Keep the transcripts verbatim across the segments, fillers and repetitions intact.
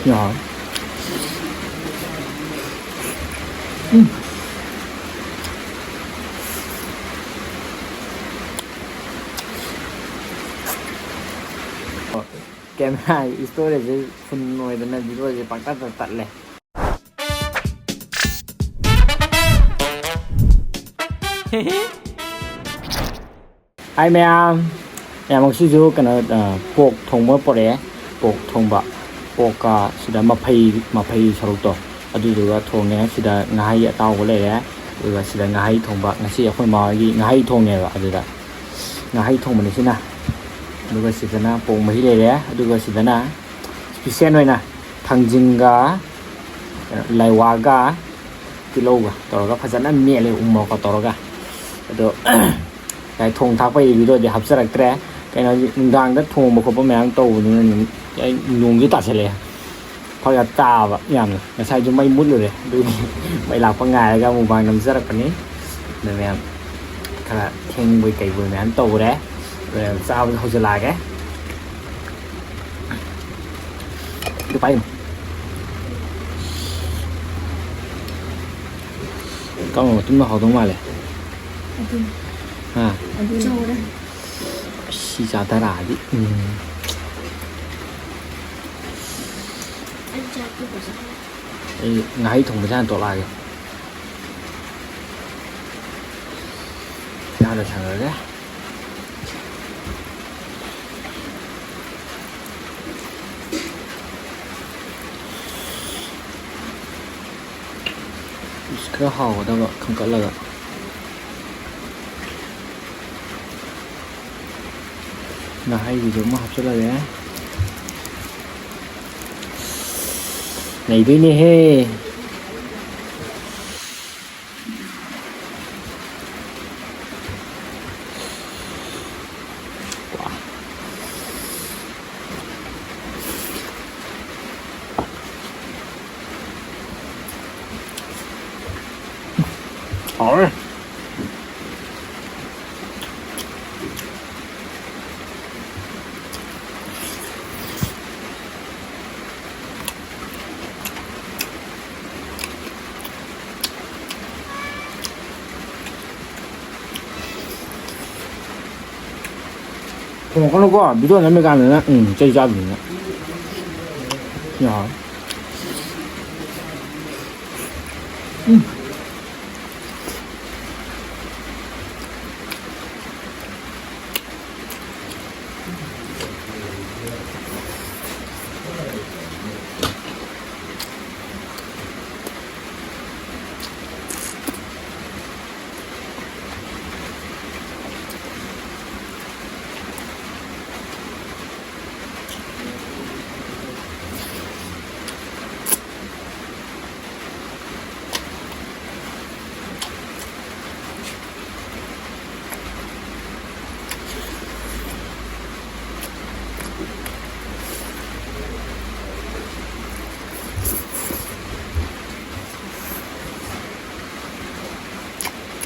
ꯌꯥꯎꯔꯦ꯫ ꯎꯝ꯫ ꯀꯦꯃꯦꯔꯥꯒꯤ ꯏꯁꯇꯣꯔꯦꯖꯁꯦ ꯐꯨꯜ ꯑꯣꯏꯗꯅ ꯚꯤꯗꯤꯑꯣꯁꯦ ꯄꯪꯇꯠꯇ ꯇꯠꯂꯦ꯫ ꯍꯥꯏ ꯃꯌꯥꯝ, ꯃꯌꯥꯝ ꯉꯁꯤꯁꯨ ꯀꯩꯅꯣ, ꯑ, ꯄꯣꯛ ꯊꯣꯡꯕ ꯄꯣꯔꯛꯑꯦ꯫ ꯄꯣꯛ ꯊꯣꯡꯕ, ꯄꯣꯛꯀ ꯁꯤꯗ ꯃꯐꯩ, ꯃꯐꯩ ꯁꯔꯨꯛꯇꯣ, ꯑꯗꯨꯗꯨꯒ ꯊꯣꯡꯉꯦ꯫ ꯁꯤꯗ ꯉꯥꯍꯩ ꯑꯇꯥꯎꯕ ꯂꯩꯔꯦ, ꯑꯗꯨꯒ ꯁꯤꯗ ꯉꯥꯍꯩ ꯊꯣꯡꯕ꯫ ꯉꯁꯤ ꯑꯩꯈꯣꯏ ꯃꯥ ꯍꯣꯏꯒꯤ ꯉꯥꯍꯩ ꯊꯣꯡꯉꯦꯕ, ꯑꯗꯨꯗ ꯉꯥꯍꯩ ꯊꯣꯡꯕꯅꯤ ꯁꯤꯅ꯫ ꯑꯗꯨꯒ ꯁꯤꯗꯅ ꯄꯣꯛ ꯃꯍꯤ ꯂꯩꯔꯦ, ꯑꯗꯨꯒ ꯁꯤꯗꯅ ꯏꯁꯄꯤꯁꯦꯜ ꯑꯣꯏꯅ ꯊꯥꯡꯖꯤꯡꯒ, ꯀꯩꯅꯣ, ꯂꯥꯏꯋꯥꯒ ꯇꯤꯜꯍꯧꯒ ꯇꯧꯔꯒ ꯐꯖꯅ ꯃꯦꯠꯂꯦ, ꯎ ꯃꯣꯔꯣꯛꯀ ꯇꯧꯔꯒ꯫ ꯑꯗꯣ ꯉꯁꯥꯏ ꯊꯣꯡ ꯊꯥꯛꯄꯒꯤ ꯚꯤꯗꯤꯑꯣꯗꯤ ꯍꯥꯞꯆꯔꯛꯇ꯭ꯔꯦ, ꯀꯩꯅꯣ, ꯅꯨꯡꯗꯥꯡꯗ ꯊꯣꯡꯕ ꯈꯣꯠꯄ ꯃꯌꯥꯝ ꯇꯧꯕꯅꯤꯅ, ꯅꯨꯃꯤꯠ, ꯑꯩ ꯅꯣꯡꯁꯨ ꯇꯥꯁꯜꯂꯛꯑꯦ, ꯐꯔꯛ ꯌꯥꯝ ꯇꯥꯕ ꯌꯥꯝꯅ꯫ ꯉꯁꯥꯏꯁꯨ ꯃꯩ ꯃꯨꯠꯂꯨꯔꯦ, ꯑꯗꯨꯒꯤ ꯃꯩ ꯂꯥꯛꯄ ꯉꯥꯏꯔꯒ ꯃꯨꯛꯕꯥꯡ ꯅꯝꯖꯔꯛꯄꯅꯤ꯫ ꯑꯗꯣ ꯃꯌꯥꯝ, ꯈꯔ ꯊꯦꯡꯕꯣꯏ ꯀꯩꯕꯣꯏ ꯃꯌꯥꯝ ꯇꯧꯔꯦ, ꯑꯗꯣ ꯃꯌꯥꯝ ꯆꯥꯕꯗ ꯍꯧꯖꯤꯜꯂꯛꯑꯒꯦ꯫ ꯑꯗꯨ ꯄꯥꯏꯌꯨ꯫ ꯀꯥꯡꯉꯧ ꯑꯇꯨꯝꯕ ꯍꯥꯎꯗꯧ ꯃꯥꯜꯂꯦ꯫ ꯑꯗꯨꯅꯤ꯫ ꯍꯥ? ꯑꯗꯨꯅꯤ꯫ ꯆꯥꯎꯔꯦ꯫ ꯁꯤ ꯆꯥꯊꯔꯛꯑꯗꯤ꯫ ꯎꯝ꯫ ꯑꯩ ꯆꯥꯛꯇꯣ ꯐꯖꯅ ꯑꯩ ꯉꯥꯍꯩ ꯊꯣꯡꯕꯁꯦ ꯍꯥꯟꯅ ꯇꯣꯠꯂꯛꯑꯒꯦ꯫ ꯆꯥ ꯂꯣꯏꯁꯟꯈ꯭ꯔꯒꯦ꯫ ꯏꯁ, ꯈꯔ ꯍꯥꯎꯒꯗꯕ ꯈꯟꯀꯠꯂꯒ꯫ ꯉꯥꯍꯩꯒꯤꯁꯨ ꯑꯃ ꯍꯥꯞꯆꯤꯜꯂꯒꯦ꯫ ꯅꯩꯗꯣꯏꯅꯦꯍꯦ꯫ ꯍꯥꯎꯔꯦ꯫ ꯊꯣꯡꯉꯛꯀꯅꯨꯀꯣ, video ꯅꯝꯃꯤꯀꯥꯟꯗꯅ꯫ ꯎꯝ, ꯆꯩ ꯆꯥꯗꯣꯏꯅꯤꯅ꯫ ꯌꯥꯔꯦ꯫ ꯎꯝ꯫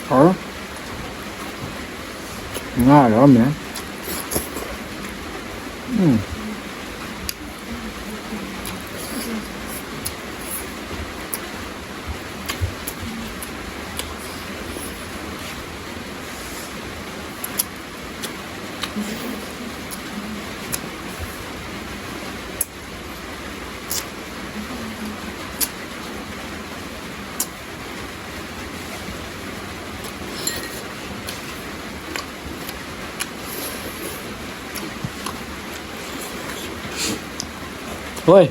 ꯍꯥꯎꯔꯦ꯫ ꯉꯥ ꯌꯥꯎꯔꯝꯃꯦ꯫ ꯎꯝ꯫ ꯍꯣꯏ꯫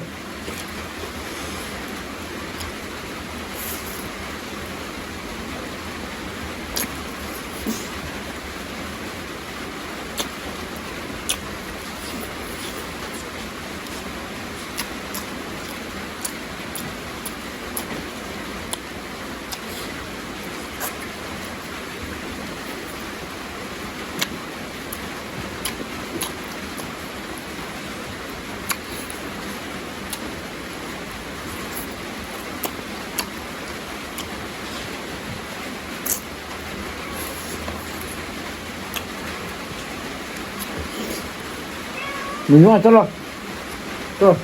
ꯃꯤꯅꯨ, ꯆꯠꯂꯣ꯫ ꯆꯠꯂꯣ꯫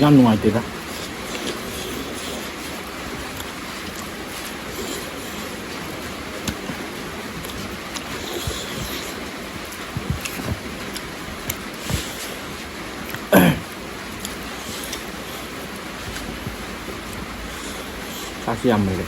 ꯌꯥꯝ ꯅꯨꯡꯉꯥꯏꯇꯦꯗ꯫ ꯆꯥꯛꯁꯤ ꯌꯥꯝ ꯃꯨꯜꯂꯦ꯫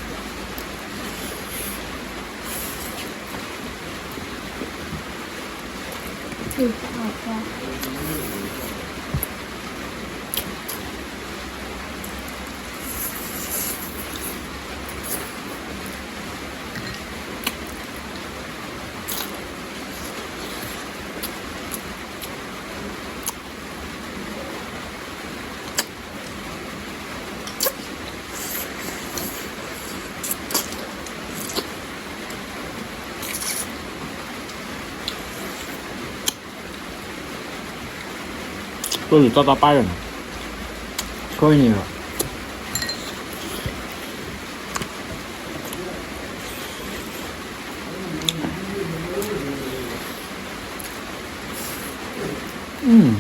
ꯑꯩꯈꯣꯏꯁꯨ ꯇꯞ ꯇꯞ ꯄꯥꯏꯔꯅꯤ꯫ ꯑꯩꯈꯣꯏꯅꯦꯕ꯫ ꯎꯝ꯫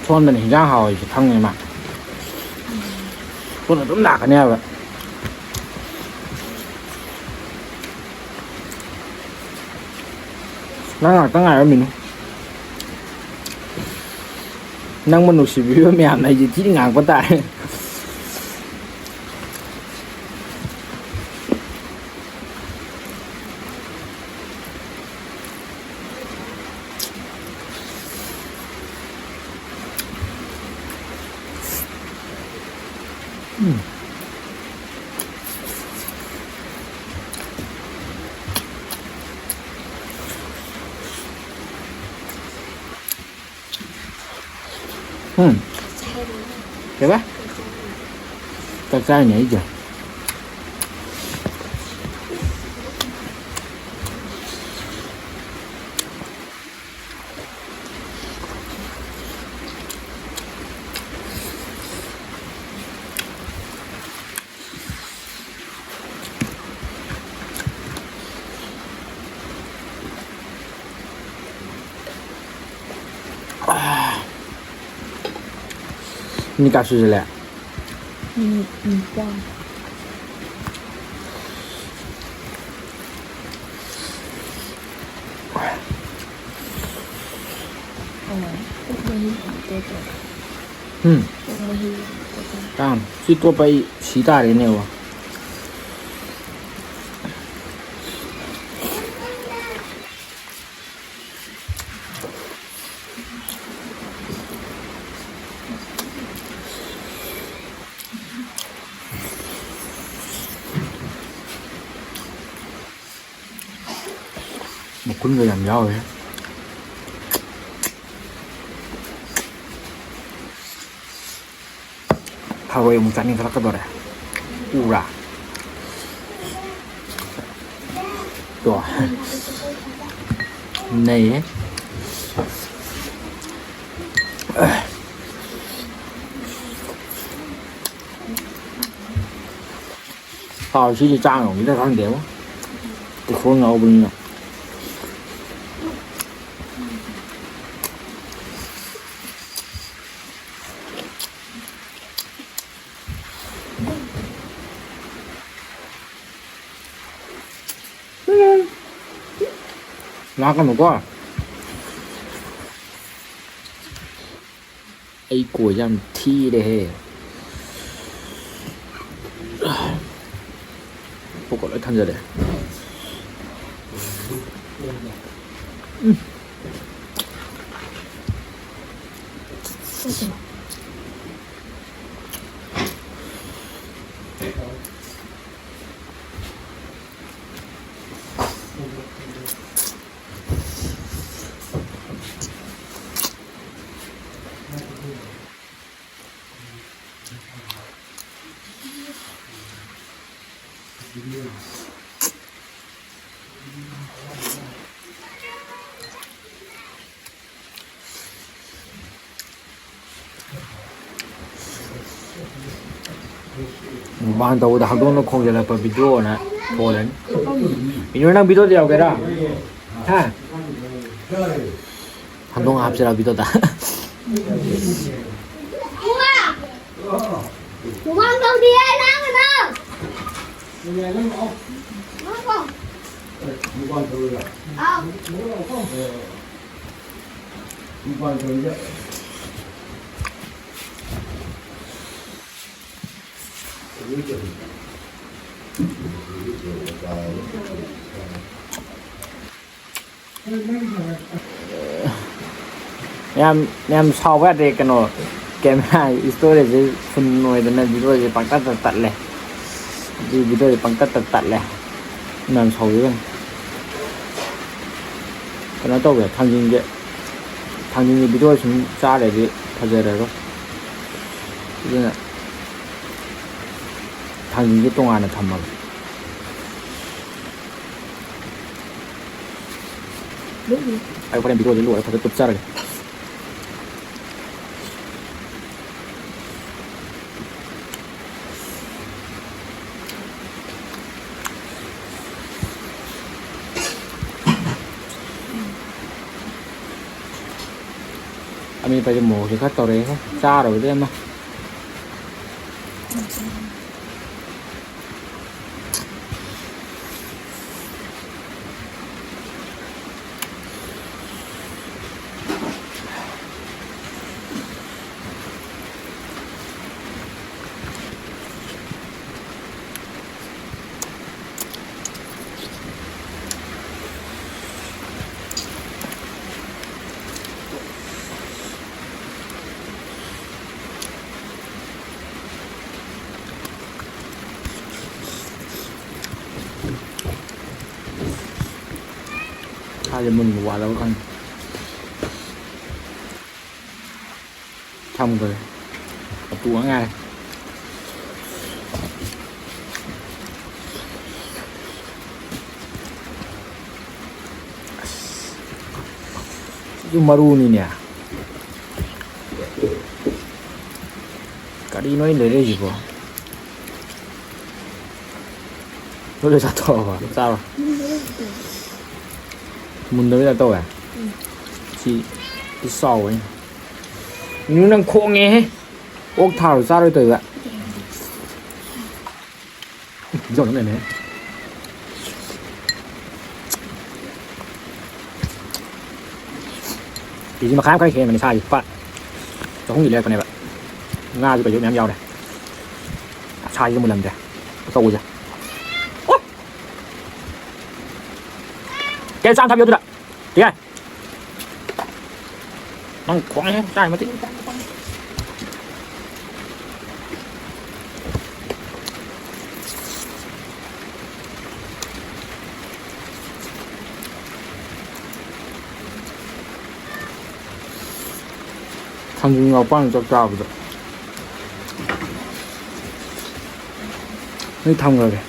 ꯁꯣꯝꯗꯅ ꯍꯤꯟꯖꯥꯡ ꯍꯥꯎꯔꯤꯁꯦ ꯈꯪꯉꯦ ꯃꯥ꯫ ꯁꯣꯝꯗ ꯑꯗꯨꯝ ꯂꯥꯛꯀꯅꯤ ꯍꯥꯏꯕ꯫ ꯅꯪ ꯉꯥꯛꯇ ꯉꯥꯏꯔꯝꯃꯤꯅꯨ꯫ ꯅꯪꯕꯨ ꯅꯨꯡꯁꯤꯕꯤꯕ ꯃꯌꯥꯝꯅ ꯑꯩꯁꯦ ꯊꯤꯅ ꯉꯥꯡꯕ ꯇꯥꯔꯦ꯫ ꯎꯝ꯫ ꯎꯝ꯫ ꯀꯩꯕ? ꯆꯥꯛ ꯆꯥꯔꯤꯅꯦ ꯑꯩꯁꯦ꯫ ꯃꯤꯅꯤꯠ ꯀꯌꯥ ꯁꯨꯖꯜꯂꯦ? ꯃꯤꯅꯤꯠ ꯅꯤꯄꯥꯟ꯫ ꯑꯣ, ꯄꯨꯡ ꯃꯔꯤ ꯑꯃꯨꯛ ꯇꯧꯔꯛꯑꯣ꯫ ꯎꯝ꯫ ꯄꯨꯡ ꯃꯔꯤ ꯑꯃꯨꯛ ꯇꯧꯔꯛꯑꯣ꯫ ꯇꯥꯡ ꯁꯤ ꯇꯣꯞꯄ ꯑꯩ ꯁꯤ ꯇꯥꯔꯦꯅꯦꯕ꯫ ꯃꯈꯨꯟꯒ ꯌꯥꯝ ꯌꯥꯎꯋꯦ꯫ ꯊꯔꯣꯏ ꯑꯃꯨꯛ ꯆꯥꯅꯤꯡꯈꯠꯂꯛꯀꯗꯧꯔꯦ꯫ ꯎꯕ꯭ꯔꯥ? ꯇꯣ꯫ ꯅꯩꯍꯦ꯫ ꯍꯥꯎ, ꯁꯤꯗꯤ ꯆꯥ ꯉꯝꯒꯗ꯭ꯔꯥ ꯈꯪꯗꯦꯕꯣ꯫ ꯎꯈꯣꯡ ꯌꯥꯎꯕꯅꯤꯅ꯫ ꯂꯥꯛꯀꯅꯨꯀꯣ꯫ ꯑꯩ ꯀꯣꯏꯁꯦ ꯌꯥꯝ ꯊꯤꯔꯦꯍꯦ꯫ ꯄꯣꯀꯣ ꯂꯣꯏ ꯊꯟꯖꯜꯂꯦ꯫ ꯎꯝ꯫ ꯃꯨꯛꯕꯥꯡ ꯇꯧꯕꯗ ꯍꯧꯗꯣꯡꯅ ꯈꯣꯡꯖꯤꯜꯂꯛꯄ ꯚꯤꯗꯤꯑꯣꯅ ꯊꯣꯜꯂꯅꯤ꯫ ꯏꯅꯣ, ꯅꯪ ꯚꯤꯗꯤꯑꯣꯗ ꯌꯥꯎꯒꯦꯔꯥ? ꯍꯥ? ꯍꯧꯗꯣꯡ ꯍꯥꯞꯁꯤꯔꯥ ꯚꯤꯗꯤꯑꯣꯗ? ꯃꯨꯛꯕꯥꯡ ꯇꯧꯗꯤꯌꯦ, ꯂꯥꯡꯒꯅꯣ꯫ ꯑꯥꯎ꯫ ꯌꯥꯝ, ꯌꯥꯝ ꯁꯥꯎꯕ ꯌꯥꯗꯦ꯫ ꯀꯩꯅꯣ, ꯀꯦꯃꯦꯔꯥ ꯏꯁꯇꯣꯔꯦꯖꯁꯦ ꯐꯨꯜ ꯑꯣꯏꯗꯅ ꯚꯤꯗꯤꯑꯣꯁꯦ ꯄꯪꯇꯠꯇ ꯇꯠꯂꯦ꯫ ꯑꯗꯨ ꯚꯤꯗꯤꯑꯣꯁꯦ ꯄꯪꯇꯠꯇ ꯇꯠꯂꯦ꯫ ꯌꯥꯝ ꯁꯥꯎꯕꯤꯒꯅꯨ꯫ ꯀꯩꯅꯣ ꯇꯧꯋꯦ, ꯊꯥꯡꯖꯤꯡꯁꯦ, ꯊꯥꯡꯖꯤꯡꯒꯤ ꯚꯤꯗꯤꯑꯣ ꯁꯨꯝ ꯆꯥꯔꯗꯤ ꯐꯖꯔꯔꯣꯏ꯫ ꯑꯗꯨꯅ ꯊꯥꯡꯖꯤꯡꯁꯦ ꯇꯣꯉꯥꯟꯅ ꯊꯝꯃꯒꯦ꯫ ꯑꯩ ꯍꯣꯔꯦꯟ ꯚꯤꯗꯤꯑꯣꯁꯦ ꯂꯣꯏꯔꯒ ꯐꯖꯅ ꯇꯨꯞꯆꯔꯒꯦ꯫ ꯑꯃꯦꯠꯄꯁꯦ ꯃꯣꯔꯣꯛꯁꯦ ꯈꯔ ꯇꯧꯔꯛꯑꯦꯍꯦ, ꯆꯥꯔꯨꯕꯗꯩ ꯑꯃ꯫ ꯁꯥꯁꯦ ꯃꯨꯟꯕ ꯋꯥꯠꯂꯕ ꯈꯪꯗꯦ꯫ ꯊꯝꯈ꯭ꯔꯦ꯫ ꯃꯇꯨ ꯉꯥꯏꯔꯦ꯫ ꯃꯔꯨꯅꯤꯅꯦ꯫ ꯀꯔꯤꯅꯣ ꯑꯩꯅ ꯂꯩꯔꯛꯏꯁꯤꯕꯣ? ꯂꯣꯏ ꯂꯣꯏ ꯆꯥꯊꯣꯛꯑꯕ? ꯆꯥꯔꯣ꯫ ꯃꯨꯟꯗꯕꯩ ꯇꯥꯏꯞ ꯇꯧꯋꯦ꯫ ꯁꯤ ꯆꯥꯎꯋꯦ꯫ ꯃꯤꯅꯨ ꯅꯪ ꯈꯣꯡꯉꯦꯍꯦ꯫ ꯑꯣꯛ ꯊꯥꯔꯨ ꯆꯥꯔꯣꯏ ꯇꯧꯏꯕ꯫ ꯏꯟꯖꯥꯡ ꯑꯗꯨꯝ ꯂꯩꯔꯝꯃꯦ꯫ ꯀꯦ ꯖꯤ ꯃꯈꯥꯏ ꯑꯃ ꯈꯔ ꯍꯦꯟꯕꯅꯤ ꯁꯥꯁꯦ꯫ ꯂꯨꯄꯥ ꯆꯍꯨꯝꯒꯤ ꯂꯩꯔꯛꯄꯅꯦꯕ꯫ ꯉꯥꯁꯨ ꯀꯩꯁꯨ ꯃꯌꯥꯝ ꯌꯥꯎꯔꯦ꯫ ꯁꯥꯁꯤꯁꯨ ꯃꯨꯜꯂꯝꯗ꯭ꯔꯦ꯫ ꯑꯆꯧꯕꯁꯦ꯫ ꯑꯣ! ꯀꯦ ꯆꯥꯝ ꯊꯥꯕꯤꯌꯣ ꯑꯗꯨꯗ꯫ ꯀꯦ꯫ ꯅꯪ ꯈꯣꯡꯉꯦ ꯆꯥꯏ ꯃꯇꯤꯛ꯫ ꯊꯥꯡꯖꯤꯡ ꯌꯥꯎꯄꯥꯟ ꯆꯥꯛ ꯆꯥꯕꯗ꯫ ꯅꯣꯏ ꯊꯝꯈ꯭ꯔꯒꯦ꯫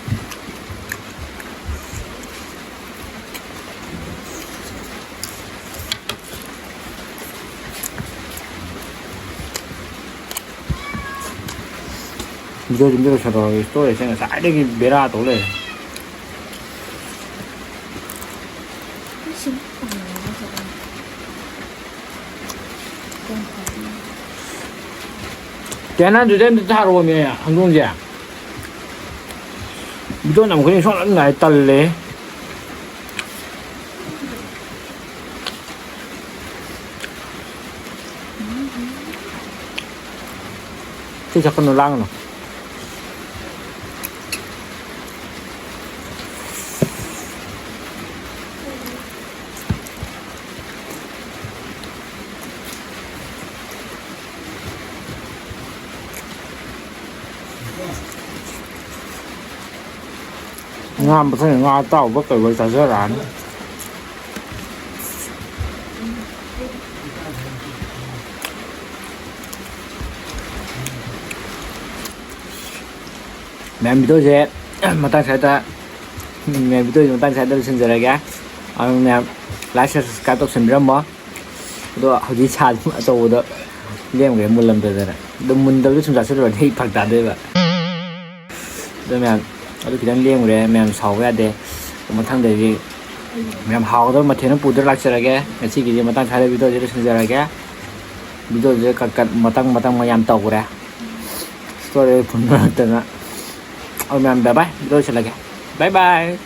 ꯚꯤꯗꯤꯑꯣꯁꯤ ꯑꯝꯇ ꯂꯣꯏꯁꯤꯜꯂꯛꯑꯒꯦ꯫ ꯏꯁꯇꯣꯔꯦꯖꯁꯦ ꯉꯁꯥꯏꯗꯒꯤ ꯕꯦꯔꯥ ꯇꯧ ꯂꯩꯔꯦ꯫ ꯀꯦꯅꯟꯗꯨꯗ ꯑꯝꯇ ꯊꯥꯔꯛꯑꯣꯃꯦ ꯍꯧꯗꯣꯡꯁꯦ꯫ ꯚꯤꯗꯤꯑꯣ ꯅꯝ ꯈꯨꯗꯤꯡ ꯁꯨꯡꯅꯨꯡ ꯅꯨꯡꯉꯥꯏ, ꯇꯜꯂꯦ꯫ ꯏꯁꯩ ꯁꯛꯀꯅꯨ, ꯂꯥꯡꯒꯅꯨ꯫ ꯉꯥ ꯃꯊꯪ ꯉꯥ ꯑꯇꯥꯎꯕ ꯀꯩ ꯑꯣꯏ ꯆꯥꯖꯔꯛꯑꯅꯤ꯫ ꯃꯌꯥꯝ ꯚꯤꯗꯤꯑꯣꯁꯦ ꯃꯇꯥꯡ ꯁ꯭ꯋꯥꯏꯗ, ꯃꯌꯥꯝ ꯚꯤꯗꯤꯑꯣꯁꯦ ꯃꯇꯥꯡ ꯁ꯭ꯋꯥꯏꯗ ꯂꯣꯏꯁꯤꯟꯖꯔꯒꯦ꯫ ꯑꯗꯨ ꯃꯌꯥꯝ like, share, subscribe ꯇꯧꯁꯟꯕꯤꯔꯝꯃꯣ꯫ ꯑꯗꯣ ꯍꯧꯖꯤꯛ ꯁꯥ ꯑꯆꯧꯕꯗꯣ ꯂꯦꯝꯈ꯭ꯔꯦ ꯃꯨꯜꯂꯝꯗꯗꯅ꯫ ꯑꯗꯨꯝ ꯃꯨꯟꯗꯕꯗꯣ ꯁꯨꯝ ꯆꯥꯁꯤꯜꯂꯨꯔꯗꯤ ꯑꯩ ꯐꯔꯛ ꯇꯥꯗꯣꯏꯕ꯫ ꯑꯗꯣ ꯃꯌꯥꯝ, ꯑꯗꯨ ꯈꯤꯇꯪ ꯂꯦꯝꯈ꯭ꯔꯦ ꯃꯌꯥꯝ, ꯁꯥꯎꯕ ꯌꯥꯗꯦ꯫ ꯃꯊꯪꯗꯗꯤ ꯃꯌꯥꯝ ꯍꯥꯎꯒꯗꯕ ꯃꯊꯦꯜ ꯑꯃ ꯄꯨꯗꯨꯅ ꯂꯥꯛꯆꯔꯒꯦ꯫ ꯉꯁꯤꯒꯤꯗꯤ ꯃꯇꯥꯡ ꯁ꯭ꯋꯥꯏꯗ ꯚꯤꯗꯤꯑꯣꯁꯦ ꯂꯣꯏꯁꯤꯟꯖꯔꯒꯦ꯫ ꯚꯤꯗꯤꯑꯣꯁꯦ ꯀꯠ ꯀꯠ ꯃꯇꯪ ꯃꯇꯪ ꯃꯌꯥꯝ ꯇꯧꯈ꯭ꯔꯦ꯫ ꯁꯣꯔꯤ ꯐꯨꯟ ꯃꯔꯛꯇꯅ꯫ ꯑꯗꯨ ꯃꯌꯥꯝ ꯕꯥꯏ ꯕꯥꯏ, ꯚꯤꯗꯤꯑꯣ ꯂꯣꯏꯁꯤꯜꯂꯒꯦ꯫ ꯕꯥꯏ ꯕꯥꯏ꯫